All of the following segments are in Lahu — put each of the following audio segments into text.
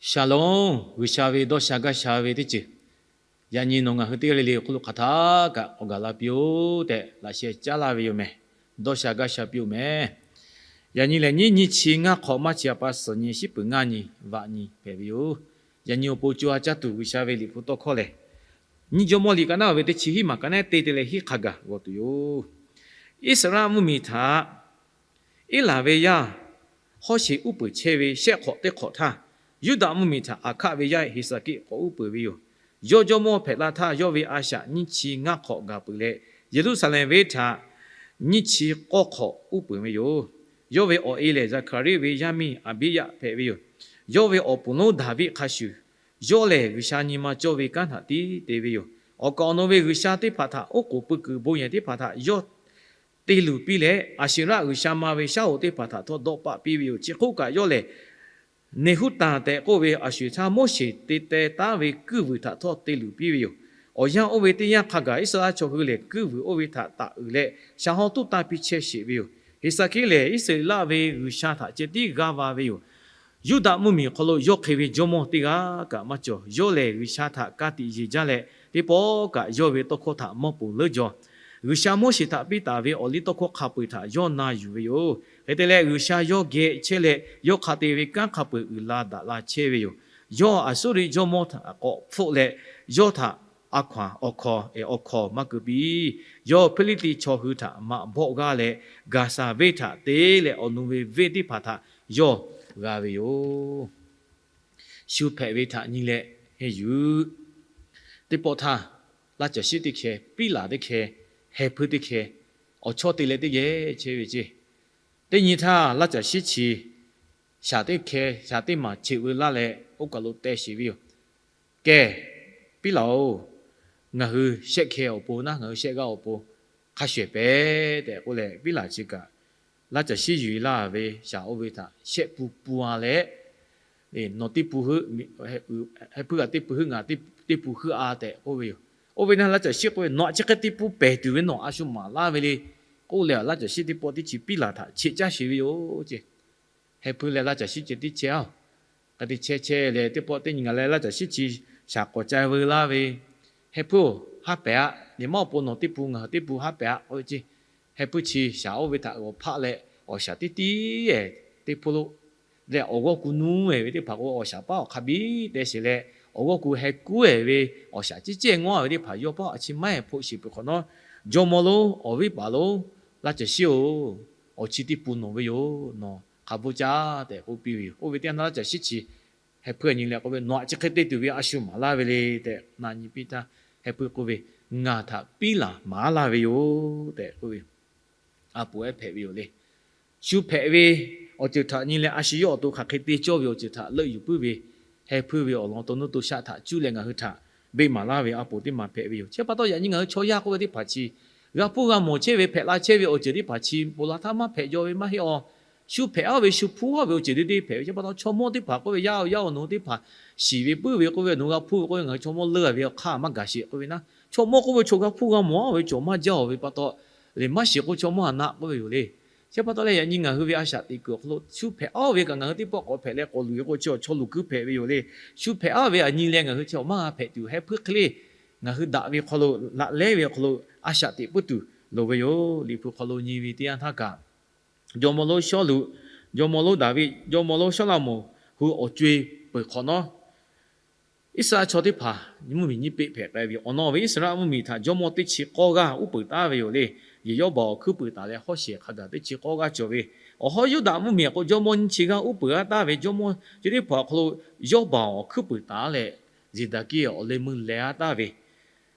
Shalom, G'uiˬsha ve dawˇ sha gaˇ sha ve teˇ ceuˬ, yaꞈ nyi nawˬ ngaˬ hui teˇ g'aˇ le le awˬ hk'oˆ lo hk'aˬ htaˇ kaꞈ awˬ gaˬ la piˇ-oˆ tehꞈ laꞈ sheh caˉ laˇ ve yoˬ meh. Dawˇ sha gaˇ sha piˇ-oˆ meh. Yaꞈ nyi lehˬ, nyiˇ nyi chi ngaˇ hk'awꞈ maˇ chi a pa suhˍ nyi shiˉ peuˍ ngaˇ nyi vaꞈ nyi hpehꞈ ve yoˬ. Yaꞈ nyi awˬ pon co ha caˇ tuˬ G'uiˬsha ve liꞈ hpu tawˇ hkawˇ lehˬ, nyiˇ Jawˇmawˇ liꞈ ka naˉ ve teˇ chi hiˉ maˬ ka naˉ teˇ te leh hiˉ hk'a gaˬ g'aw tuˬ yoˬ. Iˉsaˍreˍlaˆ mvuhˇmiˬ htaꞈ Eˉlaˍ ve yaˇ hawˉ sheˍ uˉ peunˍ chehˇ ve shehˆ hk'awꞈ teˇ hk'awꞈ htaˇ, Yuˇdaꞈ mvuhˇmiˬ htaꞈ Aˍhkaˆ ve yaˇ Heˍsaˍkiˆ k'awꞈ uˉ peunˍ ve yoˬ. Yawˇ jawˇmawˇ hpehꞈ la htaˇ, yawˇ ve a shaꞈ nyiˇ chi ngaˇ hk'awꞈ gaˬ peuˬ leh, Yeˍruˆsaˍlehnˍ venˇ htaꞈ nyiˇ chi k'awˇ hk'awꞈ uˉ peunˍ ve yoˬ. Yawˇ ve awˬ e lehˬ, Zaˍhkaˍriˆ ve yaˇ miˇ Aˍbiˇyaˆ hpehꞈ ve yoˬ. Yawˇ ve awˬ puˍ lonˉ Daˍviˆ hk'a shuˍ, yawˇ lehˬ G'uiˬsha nyi ma cawˇ ve kanˉ htaꞈ tiˉ te ve yoˬ. Awˬ kaˍ awˬ naw ve g'uiˬsha teˇ hpaˍ htaꞈ, oˉ k'oˍ pui kuiˬ bon yehˬ teˇ hpaˍ htaꞈ yawˇ te luˬ piˇ leh, Aˍsheˍraˆ g'uiˬsha ma ve shaˉ hoꞈ teˇ hpaˍ htaꞈ htawˇ dawˆ paˆ piˇ ve yoˬ. Chi hk'oˆ kaꞈ, yawˇ lehˬ Neˍhuˉtanˍ tehꞈ k'oˆ ve a sho-eˬ htaˇ, Moˉseˍ te teh taˉ ve kuiˇ vuiˬ htaꞈ htawˇ te luˬ piˇ ve yoˬ. Awˬ yanˇ oˇ ve teˇ yanˇ hk'a gaˬ, Iˉsaˍreˍlaˆ chaw hui lehˬ kuiˇ vuiˬ oˇ ve htaꞈ taˍ uiˍ leh, shaˍ haw tuˇ taˇ piˇ chehˇ sheˍ ve yoˬ. Heˍsaˍkiˆ lehˬ, Iˉsaˍreˍlaˆ ve G'uiˬsha htaꞈ ceh tiˉ g'aˇ va ve yoˬ. Yuˇdaꞈ mvuhˇmiˬ hk'aw lo yawˇ hk'e ve jawˇmawˇ teˇ g'aˇ kaꞈ maˇ cawˬ. Yawˇ lehˬ, G'uiˬsha htaꞈ ka tiꞈ yeˬ jaˇ leh, teˇ pawˆ kaꞈ yawˇ ve tawˇ hkawˇ htaꞈ mawˇ ponˬ leuˉ jaw. G'uiˬsha Moˉseˍ htaꞈ piˇ taˍ ve awˬliˇtawˇhkawˇ hk'a peu-eˬ htaꞈ yawˇ na yuˬ ve yoˬ. Hk'e te leh, G'uiˬsha yawˇ geh chehˇ leh, yawˇ hk'a te ve kanˉ hk'a peu-eˬ uiˍ la daꞈ la chehˇ ve yoˬ. Yawˇ Aˍsuˇriˆ jawˇmawˇ htaꞈ k'awꞈ hpfuhˆ leh, yawˇ htaꞈ a hkaw-anˬ awˬ hkaw-anˬ awˬ hkaw maˇ keu piˇ. Yawˇ Hpiˇliˇtiˆ chaw hui htaꞈ maꞈ bawˆ g'aˇ leh, Gaˍsaˍ venˇ htaꞈ te leh awˬ nu ve venˇ teˇ hpaˍ htaꞈ yawˇ g'a ve yoˬ. Shu hpehꞈ ve htaꞈ nyi leh henˇ yuˬ. Teˇ pawˆ htaˇ, laˇ caˬ shiˉ teˇ hkeh, piˉlaˬ teˇ hkeh, heh hpuiˇ teˇ hkeh, awˬ chawˇ te leh teˇ geh chehˇ ve ceˇ. Teˇ nyi htaˇ, laˇ caˬ shiˉ chi shaˍ teˇ hkeh shaˍ teˇ maˬ cheꞈ veu laˇ leh, oˇ kaˬ lo teh sheˍ ve yoˬ. Kehˬ, piˉlaˬ-oˬ, ngaˬ hui shehˆ hkeh awˬ pon naˉ, ngaˬ hui shehˆ g'aˇ awˬ pon hk'a shuˍ ehˍ pehˍ tehꞈ k'oˆ leh, piˉlaˬ chi kaꞈ laˇ caˬ shiˉ yuˬ-e laˇ ve shaˍ oˇ ve htaꞈ shehˆ pun pun-a leh, nawˬ teˇ pun heuˆ, heh hpuiˇ kaꞈ teˇ pun heuˆ, ngaˬ teˇ pun heuˆ-a tehꞈ k'oˆ ve yoˬ. Oˇ ve naˉ laˇ caˬ shiˉ k'oˆ ve, Nawˬ htaꞈ chi hk'e teˇ pun pehˬ tuˬ ve nawˬ a shu maˍ laˇ ve le, k'oˆ leh laˇ caˬ shiˉ teˇ pawˆ teˇ chi piˉlaˬ htaꞈ cheꞈ caˇ sheˍ ve yoˬ ceˇ. Heh hpuiˇ leh laˇ caˬ shiˉ ceh tiˉ chehˇ-aˬ. Hk'e te chehˇ chehˇ leh, teˇ pawˆ teˇ nyi ngaˬ leh laˇ caˬ shiˉ chi shaˍ k'awꞈ ca veu laˇ ve, Heh hpuiˇ-oˬ, haˉ pehˍ-aˆ. Liꞈ maˉ awˬ pon nawˬ teˇ pun ngaˬ hui teˇ pun haˉ pehˍ-aˆ k'oˆ ve ceˇ. Heh hpuiˇ chi shaˍ oˇ ve htaꞈ g'awˬ hpaˆ leh, awˬ shaˍ tiˉ tiˉ-ehˍ teˇ hpuˇ lo leh awˬ g'awˇ ku nuˇ-ehˍ ve teˇ hpaˍ k'o, awˬ shaˍ paˉ awˬ hk'a biˇ te sheˍ leh, awˬ g'awˇ ku heh kuˉ-ehˍ ve awˬ shaˍ ciˉ cehˇ ngawˉ ve teˇ hpaˍ yawˇ paˉ a chi maˇ ehˍ hpoˆ sheˍ peuˬ hk'awꞈ nawˉ, Jawˇmawˇ lonˉ, awˬ viˉ paˍ lonˉ, laˇ caˬ shiˉ-oˬ, awˬ chi teˇ pun nawˬ ve yoˬ. Nawˬ hk'a bvuhˇ caˇ tehꞈ k'oˆ piˇ ve yoˬ. Oˇ ve teˇ yanˇ htaˇ laˇ caˬ shiˉ chi heh hpuiˇ a nyi leh k'oˆ ve, Nawˬ htaꞈ chi hk'e te tuˬ ve a shu maˍ laˇ ve le tehꞈ na nyi piˇ htaˇ, heh hpuiˇ k'oˆ ve, Ngaˬ htaꞈ piˉlaˬ maˍ laˇ ve yoˬ tehꞈ k'oˆ ve yoˬ. A poˍ ehˉ hpehꞈ ve yoˬ le. Shu hpehꞈ ve awˬ ceuˬ htaꞈ nyi leh, a shu yawˇ awˬ to hk'aˬ hk'e te cawˇ ve awˬ ceuˬ htaꞈ leuˆ yuˬ puiˉ ve, heh hpuiˇ ve awˬ lawn to nuˇ to shaˆ htaꞈ cuˇ leh ngaˬ hui htaꞈ beˆ maˍ laˇ ve a poˍ teˇ maˬ hpehꞈ ve yoˬ. Chi pa taw yaꞈ nyi ngaˬ hui chaw yaˇ k'oˆ ve teˇ hpaˍ chi g'a hpuˇ g'a mawˬ chehˇ ve, hpehꞈ la chehˇ ve awˬ ceuˬ teˇ hpaˍ chi ponˬ la htaˇ maˇ hpehꞈ jaw ve maˇ heˆ-aˬ. Shu hpehꞈ-aˉ ve shu hpuˇ-aˉ ve awˬ ceuˬ teˇ teˇ hpehꞈ ve. Chi pa taw chaw mawˇ teˇ hpaˍ k'oˆ ve, yaˇ yaˇ awˬ nu teˇ hpaˍ shiˍ ve puiˉ ve k'oˆ ve, nawˬ g'a hpuˇ ve k'oˆ ve, ngaˬ hui chaw mawˇ leuˇ-a ve awˬ hk'aˇ maˇ gaˬ sheˍ k'oˆ ve naˉ, chaw mawˇ k'oˆ ve chaw g'a hpuˇ g'a mawˬ-aˉ ve cawˬ maˇ jaˇ-aˬ ve pa taw, lehˬ maˇ shiˍ k'o chaw mawˇ haꞈ naˆ k'oˆ ve yoˬ le. Chi pa taw leh yaꞈ nyi ngaˬ hui ve a shaꞈ teꞈ kuiˬ awˬ hk'aw lo shu hpehꞈ-aˉ ve kaꞈ ngaˬ hui teˇ pawˆ k'awꞈ hpehꞈ leh k'awꞈ luˬ ve k'o, chi awˬ chaw luˬ kuiˉ hpehꞈ ve yoˬ le. Shu hpehꞈ-aˉ ve a nyi leh ngaˬ hui chi awˬ maˇ g'a hpehꞈ tuˬ, heh hpuiˇ hk'e le ngaˬ hui daꞈ ve hk'aw lo laꞈ lehˉ ve awˬ hk'aw lo a shaꞈ teꞈ puiˉ tuˬ loˍ ve yoˬ. Liꞈ hpu hk'aw lo nyi ve teˇ yanˇ htaˇ kaꞈ, jawˇmawˇ lonˉ Sawˉluꞈ, jawˇmawˇ lonˉ Daˍviˆ, jawˇmawˇ lonˉ Sawˉlaꞈmonˍ hui awˬ co-e peuˬ hk'awꞈ nawˉ, Iˉsaˍreˍlaˆ chaw teˇ hpaˍ mvuhˇmiˬ nyiˇ peˆ hpehꞈ k'ai ve yoˬ. Awˬ naw ve Iˉsaˍreˍlaˆ mvuhˇmiˬ htaꞈ jawˇmawˇ teˇ chi k'awˇ g'aˇ uˉ peunˍ taˉ ve yoˬ le. Yehˬ yawˇ baˬ awˬ hkuiˉ peunˍ taˍ leh hawˉ shehˍ hk'a gaˬ teˇ chi k'awˇ g'aˇ cawˬ ve, awˬ hawˉ Yuˇdaꞈ mvuhˇmiˬ k'o jawˇmawˇ nyiˇ chi g'aˇ uˉ peunˍ-aˉ taˍ ve, jawˇmawˇ chi teˇ hpaˍ awˬ hk'aw lo yawˇ baˬ awˬ hkuiˉ peunˍ taˍ leh, Zeˍdaˍkiˆ awˬ leh meuˇ leh-aˉ taˍ ve,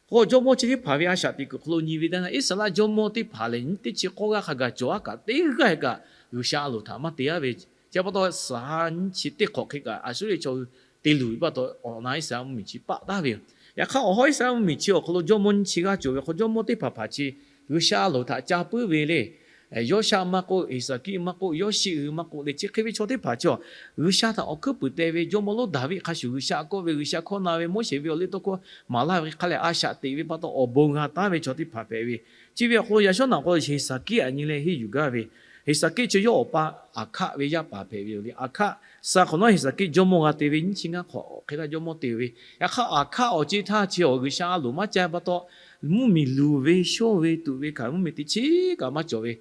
k'o jawˇmawˇ chi teˇ hpaˍ ve a shaꞈ teꞈ kuiˬ hk'aw lo nyi ve teˇ yanˇ, Iˉsaˍreˍlaˆ jawˇmawˇ teˇ hpaˍ lehˬ, nyiˇ teˇ chi k'awˇ g'aˇ hk'a gaˬ cawˬ-aˉ kaꞈ, teˇ g'aˇ kaꞈ G'uiˬsha a loˍ htaꞈ maˇ te-aˉ ve. Chi pa taw, suhˍ ha nyiˇ chi teˇ hk'awꞈ hk'e kaꞈ Aˍsuˇriˆ chaw hui te luˬ ve pa taw, awˬ na Iˉsaˍreˍlaˆ mvuhˇmiˬ chi paˆ taˍ ve yoˬ. Yaꞈ hk'aˇ, awˬ hawˉ Iˉsaˍreˍlaˆ mvuhˇmiˬ chi awˬ hk'aw lo jawˇmawˇ nyiˇ chi g'aˇ cawˬ ve hk'aw, jawˇmawˇ teˇ hpaˍ hpaˍ chi G'uiˬsha a loˍ htaꞈ ca puiˉ ve le. Yawˇshaˆ maˇ k'oˆ, Heˍsaˍkiˆ maˇ k'oˆ, Yawˇshiˆ hui maˇ k'oˆ le, chi hk'e ve chaw teˇ hpaˍ chi-a, G'uiˬsha htaꞈ awˬ hkuiˉ puiˍ te ve, jawˇmawˇ lonˉ Daˍviˆ hk'a shuˍ G'uiˬsha kawˆ ve, G'uiˬsha hkawˇ na ve, Moˉseˍ ve awˬ liˇ tawˇ hkawˇ maˍ laˇ ve hk'a leh a shaꞈ teꞈ ve pa taw, awˬ bon g'a taˉ ve chaw teˇ hpaˍ hpehꞈ ve. Chi ve awˬ hk'aw lo yaꞈ shawˉ naꞈ k'o Heˍsaˍkiˆ a nyi leh henˇ yuˬ gaˇ ve, Heˍsaˍkiˆ chi yawˇ awˬ pa Aˍhkaˆ ve yaˇ paˍ hpehꞈ ve yoˬ le. Aˍhkaˆ suh hk'awꞈ nawˉ Heˍsaˍkiˆ jawˇmawˇ g'a te ve nyiˇ chi ngaˇ hk'awꞈ hk'e htaˇ jawˇmawˇ te ve. Yaꞈ hk'aˇ Aˍhkaˆ awˬ ceˇ htaˇ chi awˬ G'uiˬsha a loˍ maˇ ca pa taw, mvuhˇmiˬ luˬ ve shonˇ ve tuꞈ ve hkanˍ mvuhˇmiˬ teˇ chiˉ kaꞈ maˇ cawˬ ve.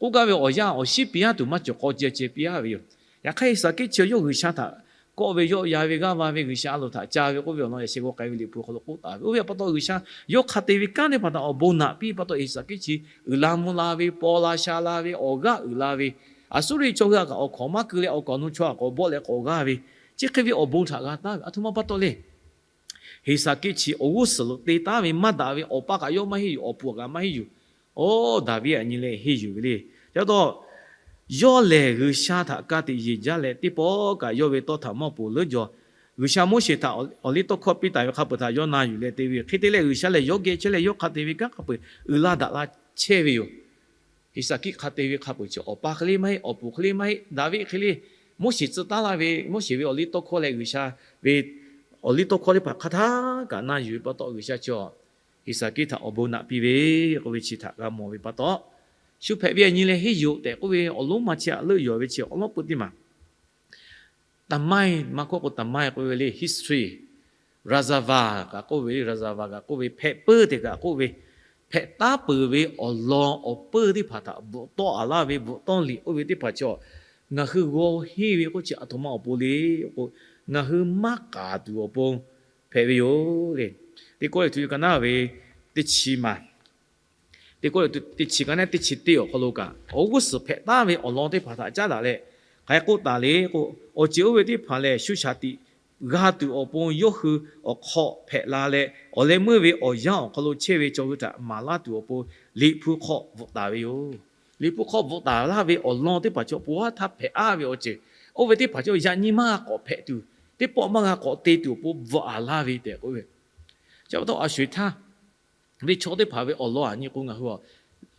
K'oˆ gaˇ ve awˬ yanˇ awˬ shinˉ piˇ aˉ tuˬ maˇ cawˬ, k'aw ceh ceh piˇ aˉ ve yoˬ. Yaꞈ hk'aˇ Heˍsaˍkiˆ chi yawˇ G'uiˬsha htaꞈ kawˆ ve, yawˆ yan ve, g'aˇ va ve, G'uiˬsha a loˍ htaꞈ ca ve k'oˆ ve awˬ lawn yaꞈ sheh g'aw k'ai ve Liꞈ hpu hk'aw lo k'oˆ taˍ ve. Oˇ ve pa taw G'uiˬsha yawˇ hk'a te ve kanˉ teˇ hpaˍ htaꞈ awˬ bon naꞈ piˇ pa taw Heˍsaˍkiˆ chi uiˍ la mvuh la ve, paw la sha la ve, awˬ g'aˇ uiˍ la ve, Aˍsuˇriˆ chaw hui htaꞈ kaꞈ awˬ hkawˍ maˇ keu leh awˬ kaˍ awˬ nu chaw htaꞈ k'awꞈ bawˆ leh k'awꞈ g'aˇ ve, chi hk'e ve awˬ bon htaꞈ g'a taˍ ve. A htoꞈ ma pa taw le. Heˍsaˍkiˆ chi awˬ g'uˇ suhˍ lo te taˉ ve maˇ daꞈ ve, awˬ pa kaꞈ yawˇ maˇ henˇ yuˬ, awˬ puˍ kaꞈ maˇ henˇ yuˬ, awˉ Daˍviˆ htaꞈ nyi leh henˇ yuˬ ve le. Ca taw, yawˇ lehˬ G'uiˬsha htaꞈ ka tiꞈ yeˬ jaˇ leh teˇ pawˆ kaꞈ yawˇ ve tawˇ htaꞈ mawˇ poˍ leuˉ jaw, G'uiˬsha Moˉseˍ htaꞈ awˬ liˇ tawˇ hkawˇ piˇ taˍ ve hk'a peuˬ htaꞈ yawˇ na yuˬ leh te ve yoˬ. Hk'e te leh G'uiˬsha lehˬ yawˇ geh chehˇ leh yawˇ hk'a te ve kanˉ hk'a peuˬ uiˍ la daꞈ la chehˇ ve yoˬ. Heˍsaˍkiˆ hk'a te ve hk'a peuˬ chi awˬ pa hk'e le maˇ heˆ, awˬ puˍ hk'e le maˇ heˆ, Daˍviˆ hk'e le. Moˉseˍ tcuh taˉ laˇ ve, Moˉseˍ ve awˬ liˇ tawˇ hkawˇ leh G'uiˬsha ve awˬ liˇ tawˇ hkawˇ teˇ hpaˍ hk'a htaˇ kaꞈ na yuˬ ve pa taw G'uiˬsha chi Heˍsaˍkiˆ htaꞈ awˬ bon naꞈ piˇ ve k'oˆ ve chi htaꞈ g'a mawˬ ve pa taw, shu hpehꞈ ve a nyi leh henˇ yuˬ tehꞈ k'oˆ ve awˬ lonˉ ma chi htaꞈ leuˆ yuˬ ve chi awˬ lawˉ peuˬ teˇ maˬ သမိုင်း maˇ k'oˆ k'o သမိုင်း k'oˆ ve le history, ရာဇဝင် kaꞈ k'oˆ ve le, ရာဇဝင် kaꞈ k'oˆ ve, hpehꞈ peuˇ tehꞈ kaꞈ k'oˆ ve, hpehꞈ taˉ peuˬ ve awˬ lawn awˬ peuˇ teˇ hpaˍ htaꞈ bvuhꞈ tawˆ a laˇ ve, bvuhꞈ tawˆ liꞈ oˇ ve teˇ hpaˍ chi ngaˬ hui g'aw henˇ ve k'oˆ chi a htoꞈ ma awˬ pon le k'o, ngaˬ hui maˇ k'aˍ tuˬ awˬ pon hpehꞈ ve yoˬ le. Teˇ kawˆ lehˬ tuˬ ka naˉ ve teˇ chi maˬ, teˇ kawˆ lehˬ teˇ chi ka naˉ teˇ chi teˇ awˬ hk'aw lo kaꞈ awˬ g'uˇ suhˍ hpehꞈ taˉ ve awˬ lawn teˇ hpaˍ htaꞈ caˉ daꞈ leh, hk'aˬ hk'e k'oˆ taˍ le k'o, awˬ ceuˬ oˇ ve teˇ hpaˍ lehˬ shu shaˍ tiꞈ g'a tuˬ awˬ pon yawˇ hui awˬ hk'aw hpehꞈ la leh, awˬ leh meuˇ ve awˬ yanˇ awˬ hk'aw lo chehˇ ve chaw hui htaꞈ maˍ laˇ tuˬ awˬ pon Liꞈ hpu hk'aw bvuhꞈ taˍ ve yoˬ. Liꞈ hpu hk'aw bvuhꞈ taˍ laˇ ve awˬ lawn teˇ hpaˍ chaw po haˉ htaˇ hpehꞈ aˉ ve awˬ ceuˬ, oˇ ve teˇ hpaˍ chaw yaꞈ nyi maˇ g'a k'awꞈ hpehꞈ tuˬ, teˇ pawˆ maˇ g'a k'awꞈ te tuˬ awˬ pon bvuhꞈ a laˇ ve tehꞈ k'oˆ ve. Chi pa taw a sho eˬ htaˇ ve chaw teˇ hpaˍ ve awˬ lawn a nyi k'o ngaˬ hui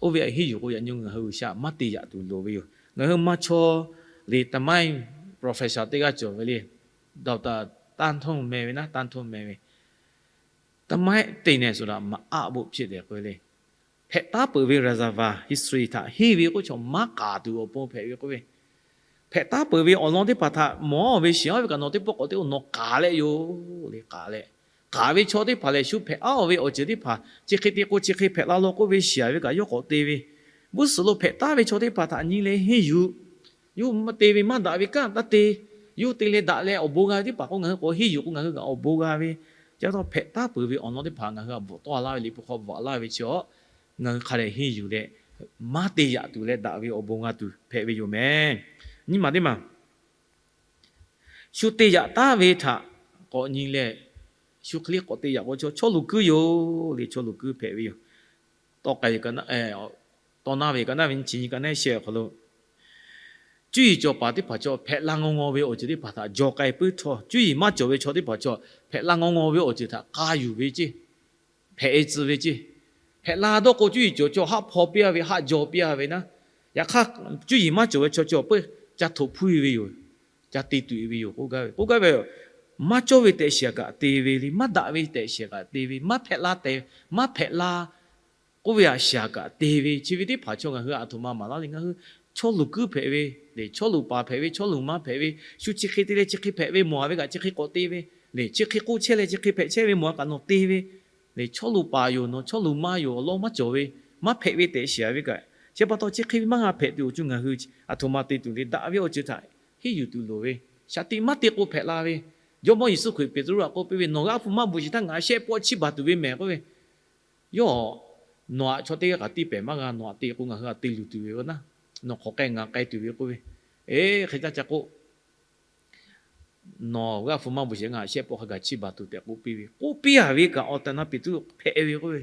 oˇ ve a henˇ yuˬ k'o yaꞈ nyi ngaˬ hui G'uiˬsha maˇ te yaꞈ tuˬ loˍ ve yoˬ. Ngaˬ hui maˇ chaw le သမိုင်း professor teˇ g'aˇ cawˬ ve le, Doctor တန်းထွန်း meh ve naˉ, တန်းထွန်း meh ve သမိုင်း သင်တယ်ဆိုတာ မအားဖို့ဖြစ်တယ် k'oˆ ve le. Hpehꞈ taˉ peuˬ ve ရာဇဝင် history htaꞈ henˇ ve k'oˆ chaw maˇ k'aˍ tuˬ awˬ pon hpehꞈ ve k'oˆ ve, hpehꞈ taˉ peuˬ ve awˬ lawn teˇ hpaˍ htaꞈ mawˬ ve shiˍ aˉ ve kaꞈ nawˬ teˇ pawˆ k'awꞈ te-o, nawˬ k'aˍ leh yoˬ le. K'aˍ leh, k'aˍ ve chaw teˇ hpaˍ lehˬ shu hpehꞈ aˉ ve awˬ ceuˬ teˇ hpaˍ chi hk'e te k'o chi hk'e hpehꞈ la law k'oˆ ve shiˍ aˉ ve kaꞈ yawˇ k'awꞈ te ve, g'uˇ suhˍ lo hpehꞈ taˉ ve chaw teˇ hpaˍ htaꞈ nyi leh henˇ yuˬ. Yawˇ maˇ te ve maˇ daꞈ ve kanˉ taˇ te. Yawˇ te leh daꞈ leh awˬ bon g'a ve teˇ hpaˍ k'o ngaˬ hui k'awꞈ henˇ yuˬ k'o ngaˬ hui kaꞈ awˬ bon g'a ve. Chi pa taw hpehꞈ taˉ peuˬ ve awˬ lawn teˇ hpaˍ ngaˬ hui a bvuhꞈ tawˆ laˇ ve, Liꞈ hpu hk'aw bvuhꞈ laˇ ve chi a, ngaˬ hui hk'a dehꞈ henˇ yuˬ leh maˇ te yaꞈ tuˬ leh daꞈ ve awˬ bon g'a tuˬ hpehꞈ ve yoˬ meh. Nyiˇ maˬ teˇ maˬ, shu te yaꞈ taˉ ve htaꞈ k'awꞈ nyi leh, shu hk'e le k'awꞈ te yaꞈ k'o chaw, chaw luˬ kuiˉ yoˬ le, chaw luˬ kuiˉ hpehꞈ ve yoˬ. Tawˇ k'ai ve, tawˇ naˉ ve ka naˉ ve nyi chi nyi ka naˉ sheh awˬ hk'aw lo, cuˇ yiˍ cawˬ paˍ teˇ hpaˍ chaw hpehꞈ la ngaw ngaw ve awˬ ceuˬ teˇ hpaˍ htaꞈ jaw k'ai puiˉ htawˇ, cuˇ yiˍ maˇ cawˬ ve chaw teˇ hpaˍ chaw hpehꞈ la ngaw ngaw ve awˬ ceuˬ htaꞈ k'a yuˬ ve ceˇ, hpehꞈ e tcuh ve ceˇ. Hpehꞈ la dawˇ k'o cuˇ yiˍ cawˬ chaw haˆ hpaw piˇ a ve, haˆ jaw piˇ a ve naˉ. Yaꞈ hk'aˇ cuˇ yiˍ maˇ cawˬ ve chaw chaw peuˬ ca htoꞈ hpuˇ e ve yoˬ. Ca te tuˬ e ve yoˬ k'oˆ gaˇ ve, k'oˆ gaˇ ve, maˇ cawˇ ve tehꞈ shiˍ kaꞈ te ve le, maˇ daꞈ ve tehꞈ shiˍ kaꞈ te ve, maˇ hpehꞈ la tehꞈ, maˇ hpehꞈ la k'oˆ ve aꞈ shiˍ kaꞈ te ve, chi ve teˇ hpaˍ chaw ngaˬ hui a htoꞈ ma maˍ laˇ le. Ngaˬ hui chaw luˬ kuiˉ hpehꞈ ve le, chaw luˬ paˍ hpehꞈ ve, chaw luˬ ma hpehꞈ ve, shu chi hk'e te leh chi hk'e hpehꞈ ve, mawˬ a ve kaꞈ chi hk'e k'awꞈ te ve le, chi hk'e k'oˆ chehˇ leh chi hk'e hpehꞈ chehˇ ve mawˬ a kaꞈ nawˬ te ve le. Chaw luˬ paˍ yoˬ, nawˬ chaw luˬ ma yoˬ, awˬ lawn maˇ cawˬ ve, maˇ hpehꞈ ve tehꞈ shiˍ ve kaꞈ, chi pa taw chi hk'e ve maˇ g'a hpehꞈ tuˬ awˬ co ngaˬ hui a htoꞈ ma te tuˬ le. Daꞈ ve awˬ ceuˬ htaꞈ henˇ yuˬ tuˬ loˍ ve, shaˍ tiꞈ maˇ te k'o hpehꞈ la ve. Jawˇmawˇ Yeˍsuˆ Hkriꞈ Peˍtruˆ htaꞈ k'oˆ piˇ ve, Nawˬ g'aˇ hpu maˇ bvuhꞈ sheˍ htaˇ ngaˬ shehˆ pawˆ chiˇ baˬ tuˬ ve mehˍ k'oˆ ve. Yawˇ nawˬ aꞈ chaw teˇ g'aˇ kaꞈ tiˇ pehˍ maˇ g'a, nawˬ aꞈ te k'o ngaˬ hui aꞈ te luˬ tuˬ ve k'o naˉ, nawˬ hk'awꞈ k'ai ngaˬ k'ai tuˬ ve k'oˆ ve. Eˬ, hk'e caˇ caˇ k'oˆ, nawˬ g'aˇ hpu maˇ bvuhꞈ sheˍ ngaˬ shehˆ pawˆ hk'a gaˬ chiˇ baˬ tuˬ tehꞈ k'oˆ piˇ ve. K'oˆ piˇ a ve kaꞈ awˬ tehˬ na Peˍtruˆ hpehꞈ ve k'oˆ ve.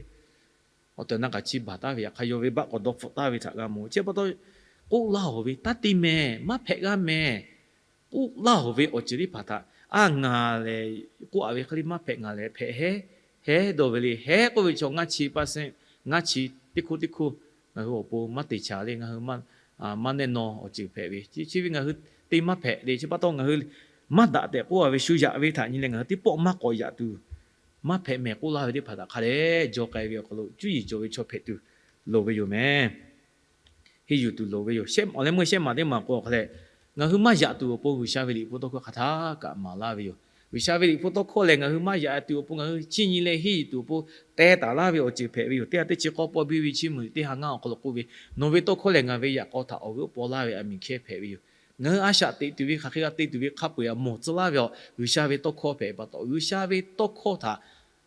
Awˬ tehˬ na kaꞈ chiˇ baˬ taˍ ve, yaꞈ hk'aˇ yawˇ ve baˆ k'awꞈ dawˇ hpfuhˆ taˍ ve htaꞈ g'a mawˬ. Chi pa taw k'oˆ laˇ oˬ ve taˇ te mehˍ, maˇ hpehꞈ g'a mehˍ. K'oˆ laˇ oˬ ve awˬ ceuˬ teˇ hpaˍ htaꞈ a ngaˬ lehˬ k'oˆ a ve hk'e le maˇ hpehꞈ, ngaˬ lehˬ hpehꞈ heˉ heˉ dawˇ ve le. Heˉ k'oˆ ve chaw ngaˇ chi เปอร์เซ็นต์, ngaˇ chi teˇ hkoˇ teˇ hkoˇ ngaˬ hui awˬ pon maˇ te chaˍ le. Ngaˬ hui maˇ nehˆ nawˇ awˬ ceuˬ hpehꞈ ve, chi chi ve ngaˬ hui te maˇ hpehꞈ le. Chi pa taw ngaˬ hui maˇ daꞈ tehꞈ k'oˆ a ve shu yaꞈ ve htaꞈ nyi leh ngaˬ hui teˇ pawˆ maˇ k'awꞈ yaꞈ tuˬ, maˇ hpehꞈ mehˍ k'oˆ laˇ ve teˇ hpaˍ htaꞈ hk'a dehꞈ jaw k'ai ve awˬ hk'aw lo cuˇ yiˍ cawˬ ve chaw hpehꞈ tuˬ loˍ ve yoˬ mehˍ. henˇ yuˬ tuˬ loˍ ve yoˬ. Awˬ leh meuˇ shehˆ maˬ teˇ maˬ k'o awˬ hk'a leh, ngaˬ hui maˇ yaꞈ tuˬ awˬ pon G'uiˬsha ve Liꞈ hpu tawˇ hkawˇ hk'aˬ htaˇ kaꞈ maˍ laˇ ve yoˬ. G'uiˬsha ve Liꞈ hpu tawˇ hkawˇ lehˬ, ngaˬ hui maˇ yaꞈ tuˬ awˬ pon, ngaˬ hui chiˇ nyi leh henˇ yuˬ tuˬ awˬ pon teh taˍ laˇ ve awˬ ceuˬ hpehꞈ ve yoˬ. Teˇ ha teˇ chi k'awˇ pawˆ biˇ ve chi mvuhˇmiˬ teˇ ha ngaˇ awˬ hk'aw lo k'oˆ ve, Nawˬ ve tawˇ hkawˇ lehˬ ngaˬ ve yaꞈ k'aw htaꞈ awˬ g'euˆ paw laˇ ve aˬ miˍ hkehˇ hpehꞈ ve yoˬ. Ngaˬ hui a shaꞈ teꞈ tuˬ ve hk'aˬ hk'e g'a te tuˬ ve hk'a peu-eˬ aꞈ mawˬ tcuh laˇ ve awˬ G'uiˬsha ve tawˇ hkawˇ hpehꞈ pa taw, G'uiˬsha ve tawˇ hkawˇ htaꞈ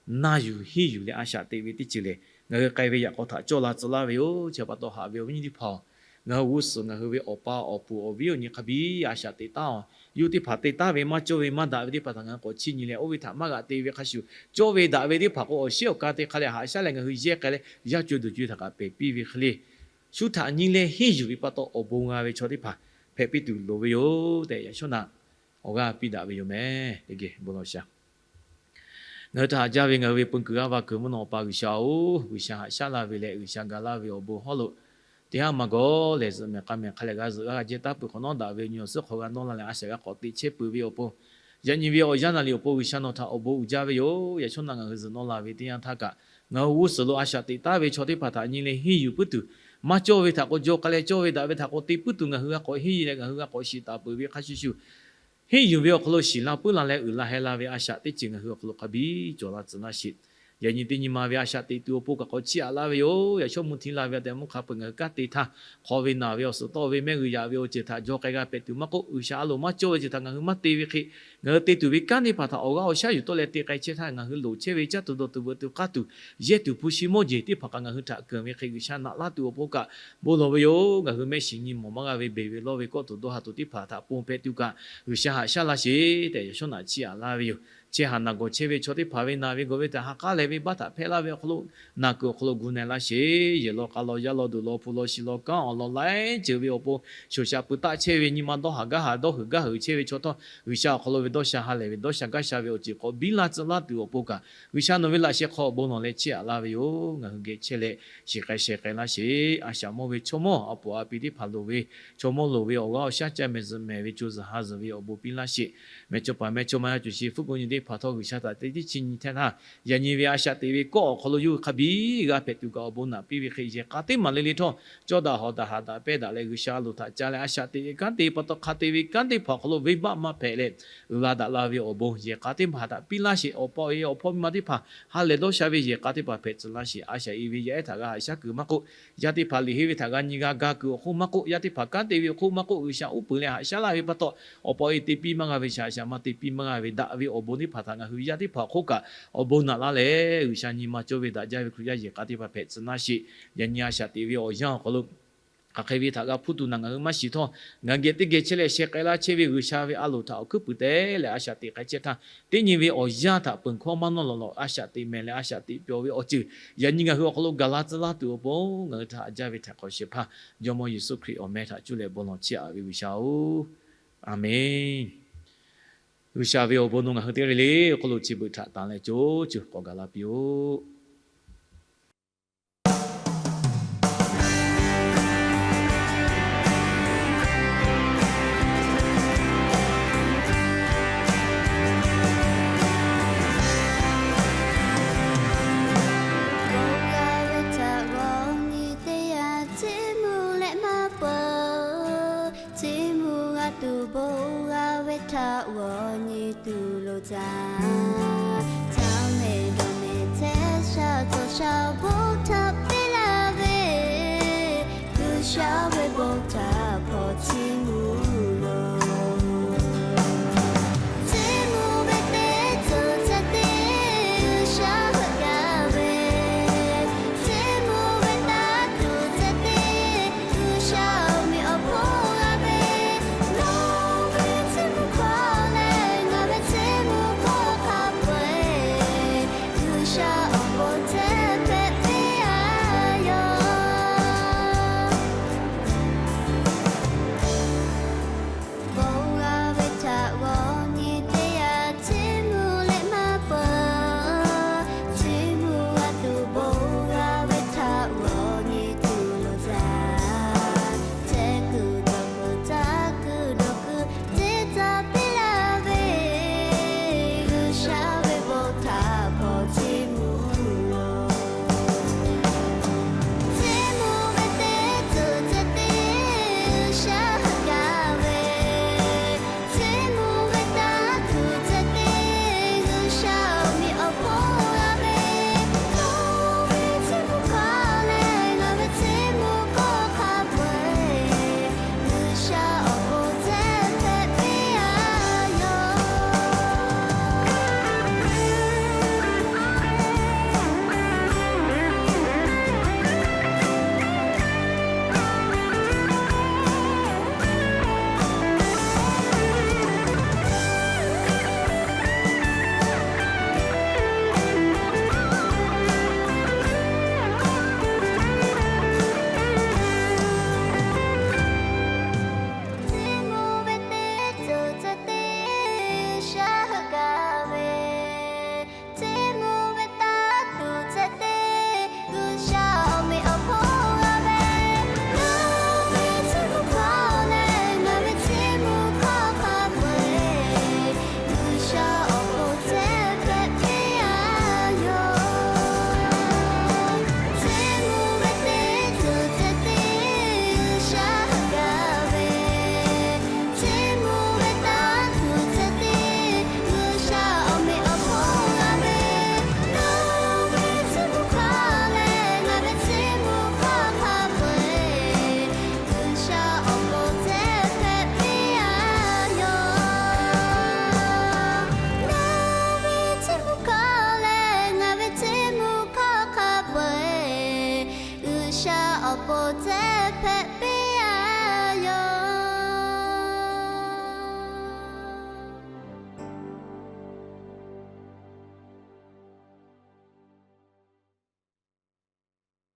na yuˬ henˇ yuˬ leh a shaꞈ teꞈ ve teˇ ceuˬ lehˬ, ngaˬ hui k'ai ve yaꞈ k'aw htaꞈ cawˇ la tcuh laˇ ve yoˬ. Chi pa taw haꞈ ve awˬ viˉ nyi teˇ hpaˍ-oˬ, ngaˬ hui g'uˇ suhˍ ngaˬ hui ve awˬ pa awˬ puˍ awˬ viˉ awˬ nyi hk'a biˇ a shaꞈ teꞈ taˉ-oˬ. Yawˇ teˇ hpaˍ te taˉ ve maˇ cawˇ ve maˇ daꞈ ve teˇ hpaˍ htaꞈ ngaˬ hui k'awꞈ chiˇ nyi leh, oˇ ve htaꞈ maˇ g'aꞈ te ve hk'a shuˍ, cawˇ ve daꞈ ve teˇ hpaˍ k'o awˬ shiˉ awˬ ka te hk'a leh haꞈ shaˉ leh ngaˬ hui yehˇ k'ai leh, yaˇ co duˬ co htaꞈ kaꞈ pehˬ piˇ ve hk'e le, shu htaꞈ nyi leh henˇ yuˬ ve pa taw awˬ bon g'a ve chaw teˇ hpaˍ hpehꞈ piˇ tuˬ loˍ ve yoˬ tehꞈ, yaꞈ shawˉ naꞈ awˬ g'aˇ piˇ daꞈ ve yoˬ meh. Teˇ geh bon lawˬ sha. Ngaˬ hui htaꞈ haꞈ jaˇ ve ngaˬ hui ve peu kuiˬ g'aˇ va kuiˬ mvuhˇ naw Awˬ pa G'uiˬsha-oˬ, G'uiˬsha haꞈ shaˉ laˇ ve leh G'uiˬsha ga laˇ ve awˬ bon hawˉ lo teˇ haˉ maˇ gawˬ lehˬ, zuhꞈ mehˍ k'a mehˍ hk'a leh g'a zuhꞈ g'a g'a jehˇ taˉ peuˬ hk'awꞈ nawˉ daꞈ ve nyi awˬ suhˉ hk'aw g'a nawˇ la leh a shaꞈ g'a k'awꞈ teꞈ chehˇ peuˬ ve awˬ pon, yaꞈ nyi ve awˬ yanˇ naˍ liꞈ awˬ pon G'uiˬsha nawˬ htaꞈ awˬ bon uiˍ jaˇ ve yoˬ. Yaꞈ shawˉ naꞈ ngaˬ hui zuhꞈ nawˇ la ve teˇ yanˇ htaˇ kaꞈ, ngaˬ hui g'uˇ suhˍ lo a shaꞈ teꞈ taˉ ve chaw teˇ hpaˍ htaꞈ nyi leh henˇ yuˬ puiˉ tuˬ, maˇ cawˇ ve htaꞈ k'o jaw k'ai leh cawˇ ve daꞈ ve htaꞈ k'o te puiˉ tuˬ ngaˬ hui g'a k'awꞈ henˇ yuˬ leh ngaˬ hui g'a k'awꞈ shiˍ taˍ peuˬ ve hk'a shuˍ shuˍ, henˇ yuˬ ve awˬ hk'aw lo shiˍ la puiˉ la leh uiˍ la heh la ve a shaꞈ teˇ ceuˬ ngaˬ hui awˬ hk'aw lo hk'a biˇ cawˬ la tcuh laˇ sheˍ. Yaꞈ nyi teˇ nyi ma ve a shaꞈ teꞈ tuˬ awˬ pon kaꞈ k'awꞈ chiˇ aꞈ laˇ ve yoˬ. Yaꞈ shawˉ mvuhˇ htiˇ la ve a tehꞈ mvuhˇ hk'a peu-eˬ ngaˬ hui kanˉ te htaˇ, hk'aw ve naˬ ve awˬ suhˍ tawˆ ve mehˆ g'uiˬ yaꞈ ve awˬ ceuˬ htaꞈ jaw k'ai g'a pehꞈ tuˬ maˇ k'oˆ, G'uiˬsha a loˍ maˇ cawˇ ve ceuˬ htaꞈ ngaˬ hui maˇ te ve hk'e, ngaˬ hui te tuˬ ve kanˉ teˇ hpaˍ htaꞈ awˬ g'aˇ awˬ shaˉ yuˬ tawˆ leh te k'ai chehˇ htaˇ, ngaˬ hui loˍ chehˇ ve caˇ tuˬ dawˬ tuˬ veuꞈ tuˬ k'aˇ tuˬ, yehˇ tuˬ hpu shi mawˇ jeˬ teˇ hpaˍ kaꞈ ngaˬ hui htaꞈ keunˍ ve hk'e G'uiˬsha naꞈ laˇ tuˬ awˬ pon kaꞈ bon lawˬ ve yoˬ. Ngaˬ hui mehˆ shiˍ nyi mawˬ maˇ g'a ve beˬ ve lawˇ ve kawˆ tuˬ dawˇ ha tuˬ teˇ hpaˍ htaꞈ ponˬ hpehꞈ tuˬ kaꞈ G'uiˬsha haꞈ shaˉ laˇ sheˍ tehꞈ yaꞈ shawˉ naꞈ chiˇ aꞈ laˇ ve yoˬ. Chehˇ haˍ naˬ gawˬ chehˇ ve chaw teˇ hpaˍ ve naˬ ve gawˬ ve htaꞈ ha k'aˉ lehˬ ve baˆ htaꞈ hpehˇ laˇ ve awˬ hk'aw lo, naˬ kuiˬ awˬ hk'aw lo gu na-e laˇ sheˍ. Yehˬ law k'a law yaˇ law duˬ law hpu law shi law kanˉ awˬ lawn laiˉ ceuˬ ve awˬ pon shoˍ shaꞈ pui taˆ chehˇ ve nyi ma dawˇ haˍ gaˇ haˍ dawˇ huiˍ gaˇ huiˍ chehˇ ve chaw htawˇ, G'uiˬsha awˬ hk'aw lo ve dawˇ sha ha lehˬ ve dawˇ sha gaˇ sha ve awˬ ceuˬ k'awꞈ biˇ laˇ tcuh laˇ tuˬ awˬ pon kaꞈ, G'uiˬsha nawˬ ve laꞈ sheh hk'aw awˬ bon lawˬ leh chiˇ aꞈ laˇ ve yoˬ. Ngaˬ hui geh chehˇ leh shiˍ k'ai sheh k'ai laˇ sheˍ. A shaꞈ mawˇ ve chaw mawˇ a poˍ a pi teˇ hpaˍ loˍ ve, chaw mawˇ loˍ ve awˬ g'aˇ awˬ shaˉ caˇ mehˍ zuhꞈ mehˍ ve co zuhˬ ha zuhˬ ve awˬ bon piˇ laˇ sheˍ. Mehˬ cawˬ paˍ mehˬ cawˬ ma yaˇ cawˬ sheˍ hpu k'o nyi teˇ hpaˍ htawˇ G'uiˬsha htaꞈ teꞈ tiˉ chi nyi hteˇ htaˇ, yaꞈ nyi ve a shaꞈ teꞈ ve kawˆ awˬ hk'aw lo yawˇ hui hk'a biˇ g'a hpehꞈ tuˬ kaꞈ awˬ bon naꞈ piˇ ve hk'e yehˬ k'a teˇ maˬ le le htawˇ, cawˇ daꞈ hawˍ daꞈ haꞈ daꞈ pehˇ daꞈ leh G'uiˬsha a loˍ htaꞈ ca leh a shaꞈ teꞈ ve kanˉ te pa taw hk'a te ve kanˉ teˇ hpaˍ awˬ hk'aw lo venˇbaˆ maˇ hpehꞈ leh, uiˍ la daꞈ la ve awˬ bon yehˬ k'a teˇ hpaˍ htaꞈ piˇ laˇ sheˍ. Awˬ pa awˬ e awˬ hpawˇ miˇ ma teˇ hpaˍ ha lehˬ dawˇ sha ve yehˬ k'a teˇ hpaˍ hpehꞈ tcuh laˇ sheˍ. A shaꞈ e ve yaˇ ehˉ htaꞈ g'a haꞈ shaˉ kuiˬ maˇ k'oˆ, yaˇ teˇ hpaˍ liꞈ henˇ ve htaꞈ g'a nyi g'a ga kuiˬ awˬ hk'oˆ maˇ k'oˆ, yaˇ teˇ hpaˍ kanˉ te ve awˬ hk'oˆ maˇ k'oˆ, G'uiˬsha uˉ peunˍ leh haꞈ shaˉ laˇ ve pa taw, awˬ pa awˬ e te piˇ maˇ g'a ve shaꞈ shaꞈ ma te piˇ maˇ g'a ve daꞈ ve awˬ bon teˇ hpaˍ htaꞈ ngaˬ hui yaˇ teˇ hpaˍ awˬ hk'oˆ kaꞈ awˬ bon naꞈ laˇ leh, G'uiˬsha nyi ma cawˇ ve daꞈ jaˇ ve Hkriꞈ yaˇ yehˬ k'a teˇ hpaˍ hpehꞈ tcuh laˇ sheˍ. Yaꞈ nyi a shaꞈ teꞈ ve awˬ yanˇ awˬ hk'aw lo hk'aˬ hk'e ve htaꞈ g'a hpuˇ tuˬ naˬ ngaˬ hui maˇ shiˍ htawˇ, ngaˬ geh teˇ geh chehˇ leh sheh k'ai laˇ chehˇ ve G'uiˬsha ve a loˍ htaꞈ awˬ hkuiˉ puiˍ te leh a shaꞈ teꞈ k'ai chehˇ htaˇ, teˇ nyi ve awˬ yanˇ htaꞈ peunˍ hkawˇ maˇ nawˇ lawˬ lawˬ a shaꞈ teꞈ mehˍ leh a shaꞈ teꞈ pyawˬ ve awˬ ceuˬ yaꞈ nyi ngaˬ hui awˬ hk'aw lo gaˬ la tcuh laˇ tuˬ awˬ pon ngaˬ hui htaꞈ haꞈ jaˇ ve htaꞈ k'awꞈ shehˍ hpaˇ Jawˇmawˇ Yeˍsuˆ Hkriꞈ awˬ meh htaꞈ cuˇ leh bon lawˬ chiˇ aꞈ ve G'uiˬsha-oˬ, Aˍmenˬ. G'uiˬsha ve awˬ bon nawˬ ngaˬ hui teˇ g'aˇ le le awˬ hk'aw lo chi beuꞈ htaꞈ tanˍ leh co co k'awꞈ gaˬ la piˇ-oˆ. Bon g'a ve htaꞈ g'awˬ nyi teˇ yanˇ, hteˇ mvuh leh maˇ peuˬ. Hteˇ mvuh g'a tuˬ bon g'a ve htaꞈ g'awˬ nyi tuˬ loˍ jaˇ. Taˇ mehˍ dawˬ mehˍ hteˇ sha cawˬ sha bon htaꞈ piˇ laˇ ve, G'uiˬsha ve bon